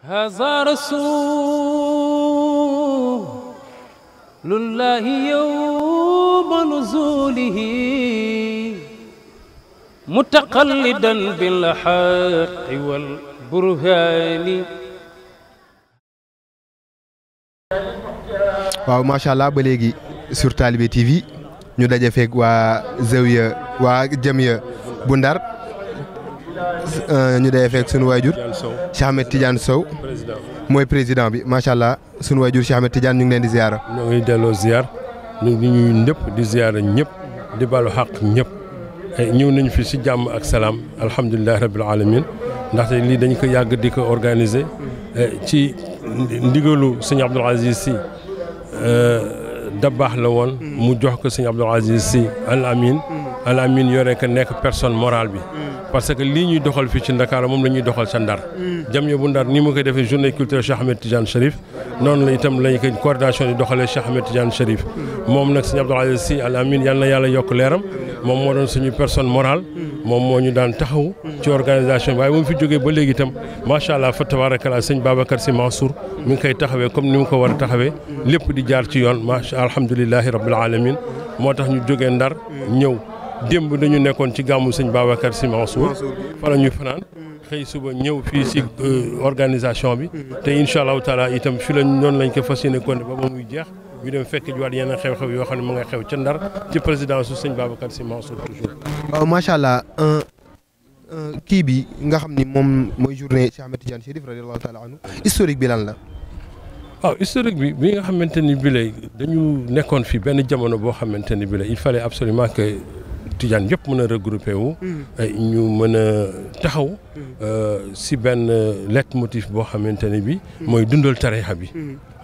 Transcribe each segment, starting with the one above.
هذا رسول الله يوم نزوله متقلدا بالحق والبرهان. waaw macha allah ba léegi sur Talibé TV ñu daje feeg waa Zawiya waa jamia bu Ndar ñu daje feeg sunu waajur Cheikh Ahmed Tidiane Sow mooy président bi macha allah sunu waajur Cheikh Ahmed Tidiane ñu ngi leen di ziara. ñoo ngi delloo ziar ñu ngi ñuy ñëpp di ziara ñëpp di balu xaq ñëpp ñëw nañu fi si jàmm ak salaam alhamdulilah rabil alamin ndaxte lii dañ ko yàgg di ko organiser ci ndigalu sëñ Abdoul Aziz Sy dabaax la woon mu jox ko sëñ Abdoul Aziz Sy al amin yore ko nekk personne morale bi parce que lii ñuy doxal fii ci Dakar moom la ñuy doxal sa Ndar jamia bu Ndar ni mu koy defee journée culturelle Cheikh Ahmed Tidiane Cherif noonu la itam lañ ko coordination di doxalee Cheikh Ahmed Tidiane Cherif moom nag sëñ Abdoul Aziz Sy al amin yal na yàlla yokk leeram moom moo doon suñu personne morale moom moo ñu daan taxaw ci organisation bi waaye bu mu fi jógee ba léegi itam macha allah fa tabarakallah sëñ Babacar Sy Mansour mi ngi koy taxawee comme ni mu ko war a taxawee lépp di jaar ci yoon macha alhamdulilahi rabbil alamin moo tax ñu jógee Ndar ñëw démb dañu nekkoon ci gàmmu sëñ Babacar Sy Mansour fa la ñuy fanaan xëy suba ñëw fii si organisation bi te incha allahu taala itam fi lañ noonu lañ ko fas yéene kon ba ba muy jeex ñu dem fekk jiwaat yeneen xew-xew yoo xam ne mu nga xew ca Ndar ci présidence su sëñ Babacar Sy Mansour toujours. waaw macha allah kii bi nga xam ni moom mooy journée Cheikh Ahmed Tidiane Cherif radiyallahu taala anhu historique bi lan la. waaw historique bi nga xamante ni bi lay dañu nekkoon fi benn jamono boo xamante ni bi lay il fallait absolument que Tidiane yëpp mën a regroupé wu. ñu mën a taxaw. si benn leitmotiv boo xamante ni bi mooy dundal tarixa bi.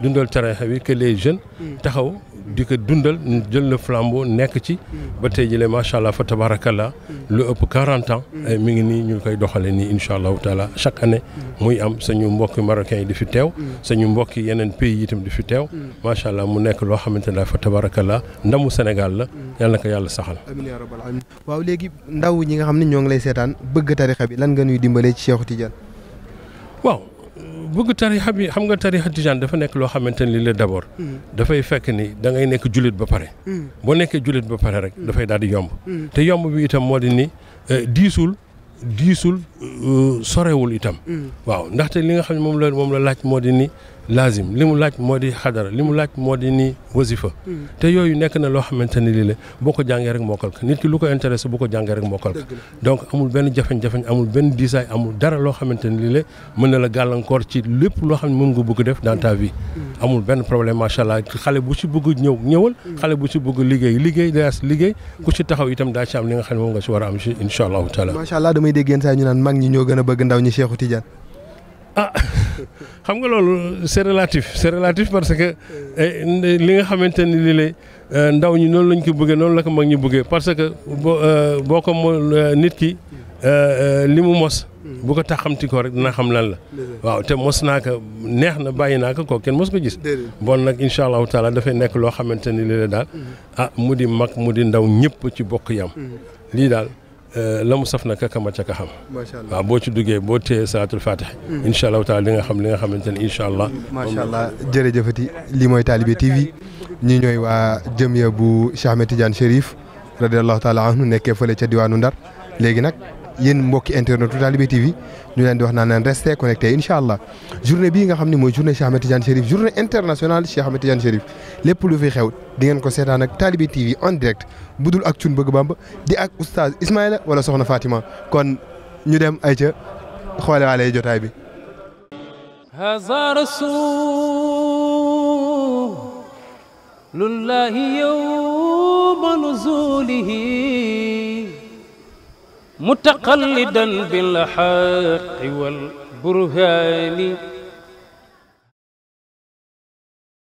dundal tarixa bi que les jeunes taxaw di ko dundal jël le flambeau nekk ci ba tey jëlee macha allah fa tabarakallah lu ëpp 40 ans mi ngi nii ñu koy doxalee nii incha allahu taala chaque année muy am sañu mbokki marocains yi di fi teew sañu mbokki yeneen pays yi itam di fi teew macha allah mu nekk loo xamante ne fa tabarakallah ndamu Sénégal la yàlla na ko yàlla saxal. amiin yaa rabbal aalamiin waaw léegi ndaw ñi nga xam ne ñoo ngi lay seetaan bëgg tarixa bi lan nga ñuy dimbalee ci Cheikh Tidiane. waaw. bëgg tarixa bi xam nga tarixa Tidiane dafa nekk loo xamante ni li la d'abord dafay fekk ni da ngay nekk jullit ba pare boo nekkee jullit ba pare rek dafay daal di yomb te yomb bi itam moo di ni diisul sorewul itam waaw ndaxte li nga xam ne moom la laaj moo di ni lazim li mu laaj moo di xadara li mu laaj moo di ni wasifa te yooyu nekk na loo xamante ni lii la boo ko jàngee rek mokkal ko nit ki lu ko intéressé bu ko jàngee rek mokkal ko donc amul benn jafeñ-jafeñ amul benn diisaay amul dara loo xamante ni lii la mën na la gàllankoor ci lépp loo xam ne mën nga bëgg def dans ta vie amul benn problème macha allah xale bu ci bëgg ñëwal xale bu ci bëgg liggéey daas liggéey ku ci taxaw itam daa ci am li nga xam ne moom nga ci war a am ci incha allahu taala. macha allah damay dégg yéen saa ñu naan mag ñi ñoo gën a bëgg ndaw ñi Cheikh Tidiane. ah xam nga loolu c'est relatif parce que li nga xamante ni lii lay ndaw ñi noonu lañ ko bëggee noonu la ko mag ñi bëggee parce que boo ko nit ki li mu mos bu ko taxamti ko rek dina xam lan la waaw te mos naa ko neex na bàyyi naa ko kenn mos ko gis bon nag incha allahu taala dafay nekk loo xamante ni lii la daal mu di mag mu di ndaw ñëpp ci bokk yam lii daal la mu saf na kakama ca ka xam waaw boo ci duggee boo téye salaatul fatih incha allahu taala li nga xam li nga xamante ne incha allah macha allah jërëjëfati lii mooy Talibé TV ñi ñooy waa jamia bu Cheikh Ahmed Tidiane Cherif radiallahu taala anhu nekkee fële ca diwaanu Ndar léegi nag yéen mbokki internetu Talibé TV ñu leen di wax naan leen restez connecté incha allah journée bii nga xam ne mooy journée Cheikh Ahmed Tidiane Cherif journée internationale Cheikh Ahmed Tidiane Cherif lépp lu fi xew di ngeen ko seetaan ak Talibé TV en direct budul ak cun bëgg Bamba di ak oustaz Ismaïla wala soxna Fatima kon ñu dem ay ca xoole waale jotaay bi. هذا رسول الله يوم نزوله متقلدا بالحق والبرهان